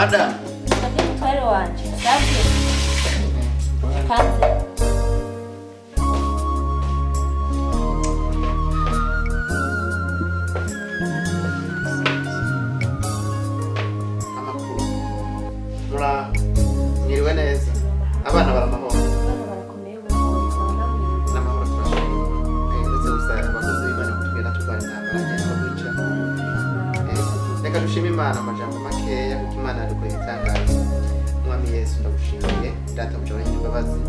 Madamu. Sabye, mutware wanje, sabye. Kanze. Amakuru? Muraho, mwiriwe neza, abana baramahoro? Abana barakomeye bose, namwe? N'amahoro, turashima. Uretse gusa abakozi b'Imana kutugenda turwara intambara ngenda duca. Reka dushime Imana amajambo makeya, kuko Imana yadukoreye ibitangaza. Mwami Yesu, ndagushimiye Data buja imbabazi,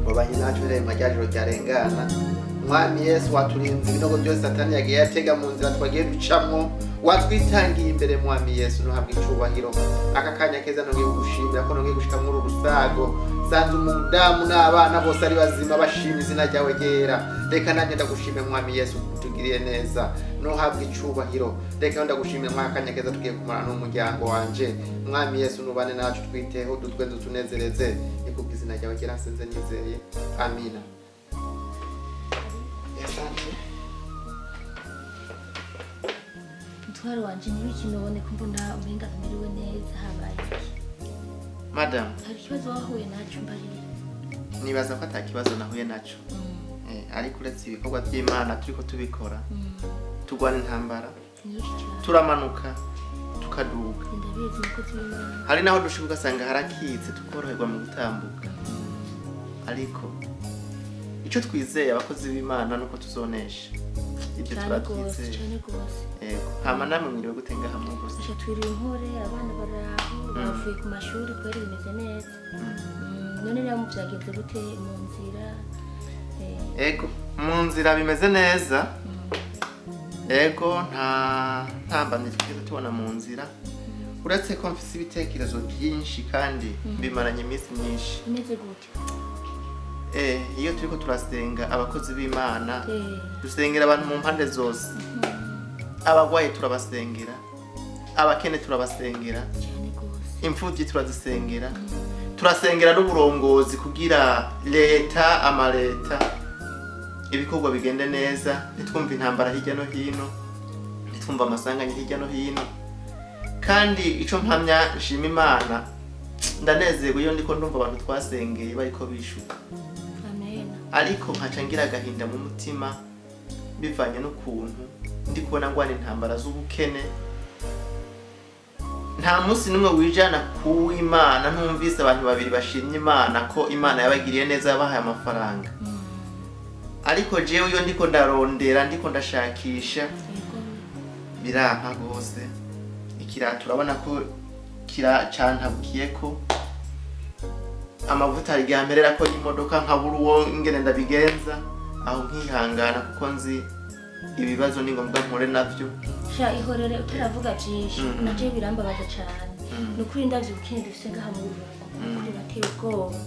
wabanye nacu irema rya joro ryarengana. Mwami Yesu, waturinze ibinogo byose Satani yagiye yatega mu nzira twagiye ducamwo, watwitangiye imbere. Mwami Yesu, ntuhabwe icubahiro. Aka kanya keza nongeye kugushimira ko nongeye gushika muri uru rusago, sanze umudamu n'abana bose ari bazima, bashima izina ryawe ryera. Reka nanjye ndagushime, Mwami Yesu, kutugiriye neza, ntuhabwe icubahiro. Reka ndagushimire mwaka kanya keza tugiye kumara n'umuryango wanje. Mwami Yesu, nubane nacu, twiteho, dutwenze, utunezereze. Ni kubw'izina ryawe ryera nsenze nizeye, amina. Asante. Mutware wanje, niba ikintu ubone ko mbona umenga ntumerewe neza, habaye iki? Madamu. Hari ikibazo wahuye naco? Mbarira. Nibaza ko ata kibazo nahuye naco. Ariko uretse ibikorwa by'Imana turiko tubikora, turwana intambara, Nyinshi cyane. turamanuka, tukaduga. Ndabizi, umukozi w'Imana. Hari naho dushika ugasanga harakitse, tukoroherwa mu gutambuka, ariko icyo twizeye abakozi b'Imana nuko tuzonesha ibyo. Cyane rwose. Turabyizeye. Cyane rwose. Yego, hama namwe mwiriwe gute ngaha mu gusa? Asha, twiriwe inkore, abana baraho, bavuye ku mashuri, kubera bimeze neza. None nawe byagenze gute mu nzira? Ego, mu nzira bimeze neza. Ego, nta ntambamyi twigeze tubona mu nzira, uretse ko mfise ibitekerezo byinshi kandi bimaranye iminsi myinshi. Bimeze gute? Iyo turiko turasenga abakozi b'Imana, dusengera abantu mu mpande zose. Abagwayi turabasengera, abakene turabasengera, Cyane rwose. imfubyi turazisengera, turasengera n'uburongozi kugira leta, amaleta, ibikorwa bigende neza, ntitwumve intambara hirya no hino, ntitwumve amasanganya hirya no hino. Kandi ico mpamya, nshima Imana, ndanezerwa iyo ndiko ndumva abantu twasengeye bariko bishuka. Amen. Ariko nkaca ngira agahinda mu mutima bivanye n'ukuntu ndi kubona ngwana intambara z'ubukene. Nta munsi n'umwe wijana kuw'Imana ntumvise abantu babiri bashimye Imana ko Imana yabagiriye neza, yabahaye amafaranga. Ariko jewe iyo ndiko ndarondera, ndiko ndashakisha, biranka rwose. Ikirato urabona ko cantabukiyeko, amavuta ryamerera ko imodoka, nkabura uwo ingene ndabigenza, aho nkihangana kuko nzi ibibazo ni ngombwa mpure navyo. Sha, ihorere utaravuga byinshi. Navyo birambabaza cyane. Ni ukuri, ndavye ubukene dufise ngaha mu rugo, ukuri bateye ubwoba,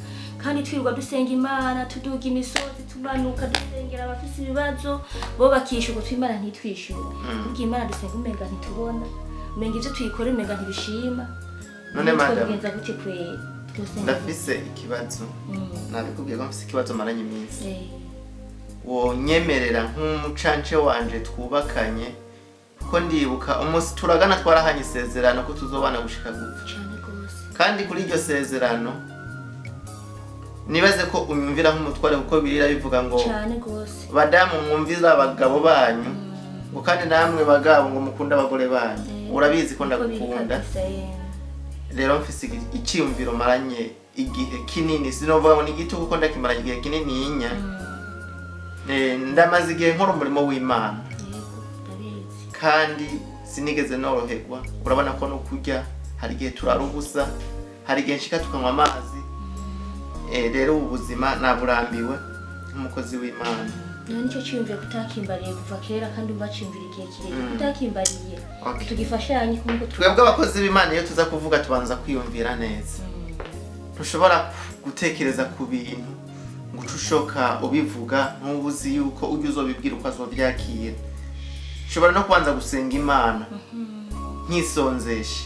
kandi twirirwa dusenga Imana, tuduga imisozi, tumanuka, dusengera abafise ibibazo, bo bakishyurwa, twimana ntitwishyure. Kubwo Imana dusenga umenga ntitubona, umenga ivyo tuyikora umenga ntibishima. None madam, twobigenza gute kweri? Twosenga gute? Ndafise ikibazo. Nabikubwiye ko mfise ikibazo maranye iminsi. Wonyemerera nk'umucance wanje twubakanye, kuko ndibuka umunsi turagana twarahanye isezerano ko tuzobana gushika gupfa. Cane gose. Kandi kuri iryo sezerano nibaze ko unyumvira nk'umutware, kuko birira bivuga ngo Cane gose. badamu mwumvira abagabo banyu, ngo kandi namwe bagabo ngo mukunde abagore banyu. Urabizi ko Niko biri. ndagukunda. Kabisa. Rero mfise iciyumviro maranye igihe kinini, sinovuga ngo ni gito kuko ndakimaranye igihe kinininya. Ndamaze igihe nkora umurimo w'Imana. Yego, ndabizi. Kandi sinigeze noroherwa. Urabona ko no kurya hari igihe turara ubusa, hari igihe nshika tukanywa amazi. Rero ubu buzima naburambiwe nk'umukozi w'Imana. Nta nicyo cyiyumviro kutakimbariye kuva kera, kandi umva ciyumvira igihe kirekire kutakimbariye. Tugifashanye kuko Twebwe abakozi b'Imana, iyo tuza kuvuga tubanza kwiyumvira neza. Ntushobora gutekereza ku bintu ngo uce ushoka ubivuga, ntuba uzi yuko ujya uzobibwira uko azovyakira. Ushobora no kubanza gusenga Imana nkisonzesha.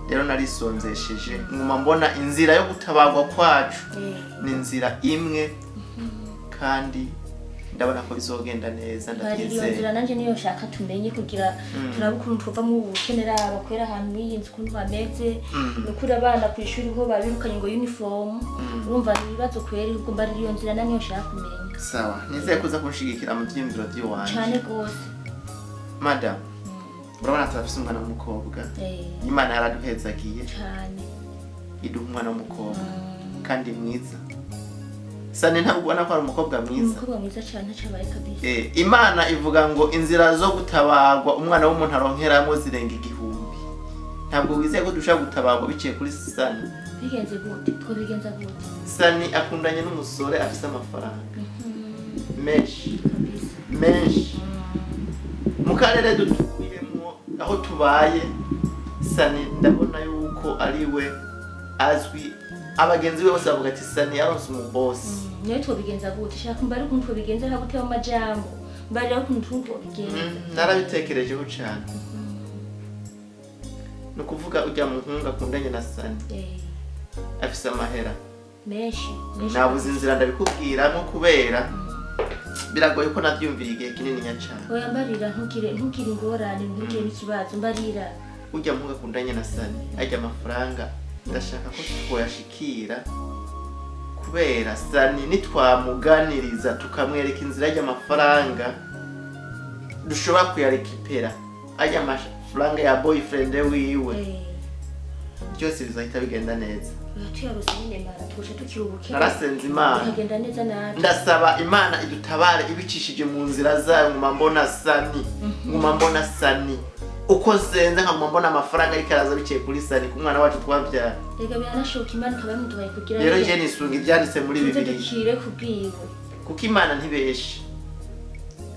Rero narisonzesheje, nguma mbona inzira yo gutabarwa kwacu ni inzira imwe, kandi Ndabona ko bizogenda neza. Bari iyo Ndabyizeye. nzira nanje niyo nshaka tumenye kugira turabe ukuntu tuva mu bukene. Raba kwera ahantu mw'iyi nzu ukuntu hameze, ni ukuri abana ku ishuri ho babirukanye ngo uniform, urumva ni ibibazo kweri. Ubwo mbari iyo nzira naniyo nshaka kumenya. Sawa, nizeye kuza kunshigikira mu vyiyumviro vy'iwanje. Cane gose. Madam, urabona turafise umwana w'umukobwa. Imana yaraduhezagiye, Cane. iduha umwana w'umukobwa kandi mwiza. Sane, ntabwo ubona ko ari umukobwa mwiza? Umukobwa mwiza cane, ntacabaye kabisa. Imana ivuga ngo inzira zo gutabarwa umwana w'umuntu aronkeramwo zirenga 1000. Ntabwo wizeye ko dushobora gutabarwa biciye kuri Sani? Bigenze gute? Twobigenza gute? Sani akundanye n'umusore afise amafaranga menshi. Kabisa. Menshi. Mu karere dutuyemwo, aho tubaye, Sani ndabona yuko ari we azwi. Abagenzi be bose bavuga ati Sani yaronse umubosi. Niyo twobigenza gute? Shaka mbari ukuntu twobigenza, nta guteba amajambo, mbarira ukuntu twobigenza. Narabitekerejeho cane. Ni ukuvuga ujya muhungu akundanye na Sani afise amahera Menshi menshi. Nabuze inzira ndabikubwiramo kubera biragoye ko navyumvira igihe kinininya cane. Oya, mbarira, ntugire ingorane, ntugire n'ikibazo, mbarira. Ujya muhungu akundanye na Sani ajya amafaranga, ndashaka ko twoyashikira kubera Sani nitwamuganiriza tukamwereka inzira y'amafaranga dushobora kuyarekipera, ajya amafaranga ya boyfriend wiwe, byose bizahita bigenda neza. Oya, tuyarose nyine mara twoca tukira ubukene. Narasenze Imana. Bikagenda neza natwe. Ndasaba Imana idutabare ibicishije mu nzira zayo. Nguma mbona Sani, nguma mbona Sani. Uko nsenze nkaguma mbona amafaranga ariko araza biciye kuri Sani, ku mwana wacu twabyara. Rega biranashoboka, Imana ikaba yamuduhaye kugira Rero je nisunga ibyanditse muri tuze Bibiliya, dukire kubwiwe. kuko Imana ntibeshe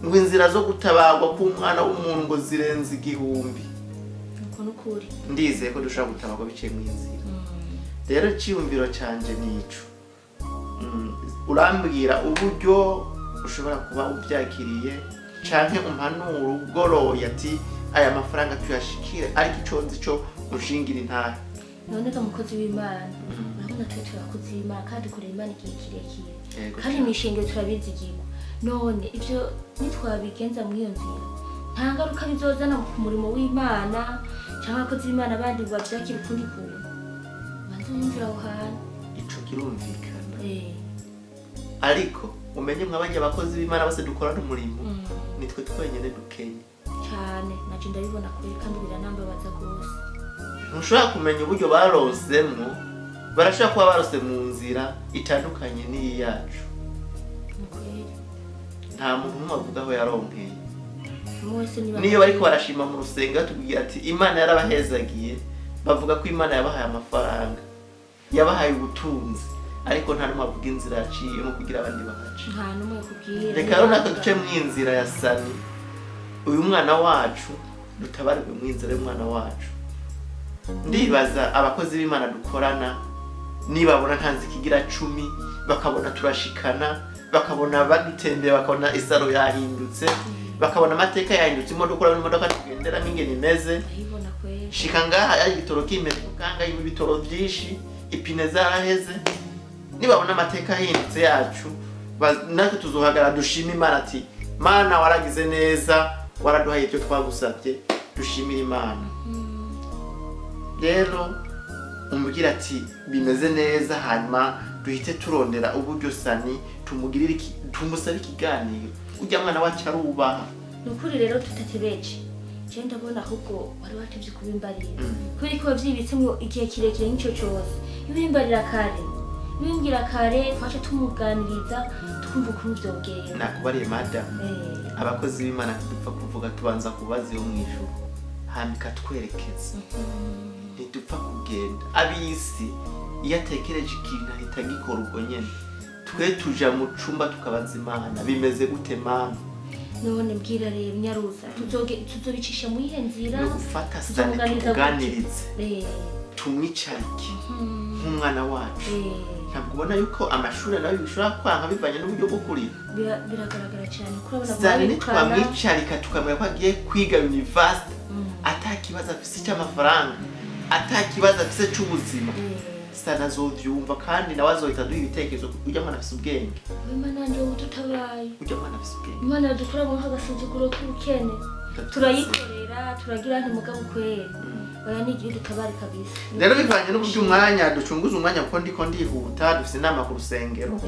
ngo inzira zo gutabarwa k'umwana w'umuntu ngo zirenze 1000. Uko nukuri. Ndizeye ko dushobora gutabarwa biciye mu nzira. Rero icyiyumviro canje nico. Urambwira uburyo ushobora kuba ubyakiriye canke umpanura ugoroye ati aya mafaranga tuyashikire, ariko ico nzi co unshingira intahe. None ga mukozi w'Imana, urabona twe turi abakozi b'Imana kandi dukorera Imana igihe kirekire, Yego. kandi mw'ishengero turabizigirwa. None ivyo nitwabigenza mw'iyo nzira, nta ngaruka bizozana ku murimo w'Imana cyangwa abakozi b'Imana bandi bavyakira ukundi kuntu? Banza wiyumvira aho hantu. Ico kirumvikana, ariko umenye mwabajya abakozi b'Imana bose dukorana umurimo, nitwe twenyene dukenye. Cane, naje ndabibona kure kandi biranambabaza rwose. Ntushobora kumenya uburyo baronsemwo. Barashobora kuba barose mu nzira itandukanye n'iyi yacu. Ni kweri. Nta muntu n'umwe avuga aho yaronkeye. Umwe wese niba Niyo bariko barashima mu rusengero batubwira ati Imana yarabahezagiye, bavuga ko Imana yabahaye amafaranga, yabahaye ubutunzi, ariko nta n'umwe avuga inzira yaciyemo kugira abandi bahace. Nta n'umwe kubwira. Reka rero natwe duce mu inzira ya Sani, uyu mwana wacu, dutabarwe mu inzira y'umwana wacu. Ndibaza abakozi b'Imana dukorana nibabona ntanze ikigira 10, bakabona turashikana, bakabona badutembeye, bakabona isaro yahindutse, bakabona amateka yahindutse, imodoka, urabona imodoka tugenderamo ingene imeze. Ndayibona kweri. Shika ngaha ari igitoro kimeze kanga, ibitoro byinshi, ipine zaraheze. Nibabona amateka ahindutse yacu, natwe tuzohagara dushima Imana ati Mana waragize neza, waraduhaye ibyo twagusabye, dushimire Imana. Rero umubwira ati bimeze neza, hanyuma duhite turondera uburyo Sani tumugirire tumusabe ikiganiro. Ujya mwana wacu arubaha. Ni ukuri rero tutatebeje, je ndabona ahubwo wari watevye kubimbarira, kubera ko wavyibitsemwo igihe kirekire nk'ico cose. Iyo ubimbarira kare, iyo ubimbwira kare, twaca tumuganiriza tukumva ukuntu vyogenda. Nakubariye madamu, abakozi b'Imana ntidupfa kuvuga, tubanza kubaza iyo mu ijuru, hanyuma ikatwerekeza. Ntidupfa kugenda. Ab'isi iyo atekereje ikintu ahita agikora ubwo nyene. Twe tuja mu cumba tukabaza Imana: bimeze gute Mana? None mbwira rero, nyaruza, tuzobicisha mu iyihe nzira? Ni ugufata Sani, Tuzomuganiriza gute? tuganirize, tumwicarike nk'umwana wacu. Ntabwo ubona yuko amashuri nayo bishobora kwanka bivanye n'uburyo bwo kurira? Biragaragara cyane ko urabona Sani babirukana. nitwamwicarika tukamenya ko agiye kwiga university, ata kibazo afise cy'amafaranga, ata kibazo afise c'ubuzima. Sana azovyumva kandi nawe azohita aduha ibitekerezo. Ujya mwana afise ubwenge. Imana yanjye, wowe udutabaye. Ujya mwana afise ubwenge. Imana yadukura mu agasuzuguro k'ubukene. Turayikorera, turagira nti mugabo kweri, oya, ni igihe dutabare kabisa. Rero bivanye n'uburyo umwanya ducunguza umwanya, kuko ndiko ndihuta, dufise inama ku rusengero.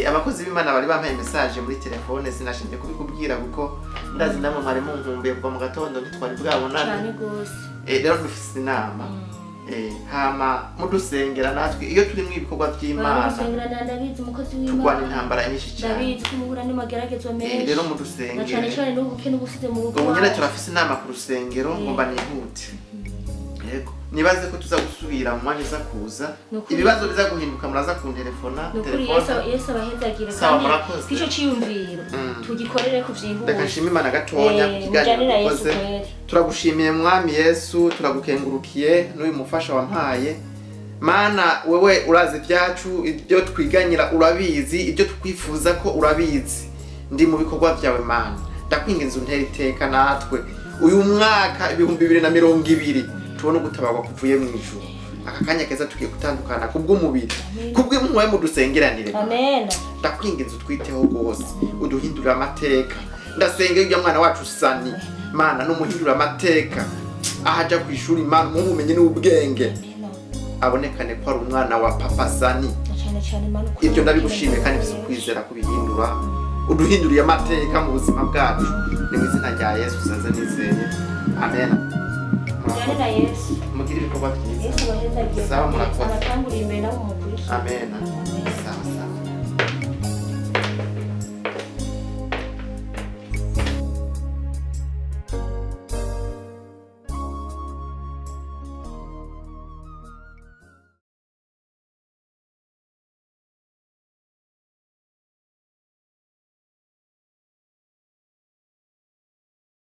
Abakozi b'Imana bari bampaye message muri telefone, sinashinzwe kubikubwira kuko ndazi namwe mwari munkumbuye kuva mu gatondo, ntitwari bwabonane. Cyane rwose. Rero dufise inama. Hama mudusengera natwe iyo turi mu ibikorwa by'Imana. Baragusengera, ndabizi, umukozi Turwana w'Imana. intambara nyinshi cyane. Ndabizi ko muhura n'amageragezo menshi. Rero Na cyane mudusengere. cyane n'ubukene uba usize mu rugo Ubu nyine iwacu. turafise inama ku rusengero, ngomba nihute. Yego, nibaze ko tuza gusubira mu mwanya uza kuza. Nukuri. Ibibazo biza guhinduka, muraza kuntelefona. Ni ukuri. Telefone. Yesu abahezagire. Sawa, Kandi murakoze. kw'ico ciyumviro tugikorere ku vyihuse. Reka nshime Imana gatonya ku kiganiro Mujyanira Yesu dukoze. kweri. Turagushimiye Mwami Yesu, turagukengurukiye n'uyu mufasha wampaye. Mana, wewe urazi ibyacu, ibyo twiganyira urabizi, ibyo tukwifuza ko urabizi. Ndi mu bikorwa byawe Mana, ndakwinginze untera iteka natwe uyu mwaka 2020 tubone ugutabarwa kuvuye mu ijuru. Aka kanya keza tugiye gutandukana kubw'umubiri, kubw'impuhwe mudusengeranire. Amen. Ndakwinginze utwiteho rwose, uduhindurire amateka. Ndasenga ujya mwana wacu Sani, Mana, n'umuhindurire amateka aho aja ku ishuri. Mana, umuhe ubumenyi n'ubwenge, Amen. abonekane ko ari umwana wa papa Sani. Na cyane cyane Mana, ukuri. Ibyo ndabigushimiye kandi mfise ukwizera kubihindura, uduhinduriye amateka mu buzima bwacu. Ni mu izina rya Yesu usanze nizeye, amen. Mujyanira Yesu. Mugire ibikorwa byiza. Yesu abahezagire. Sawa, murakoze. Abatanguriye imbere nabo mukurikire. Amen. Amen.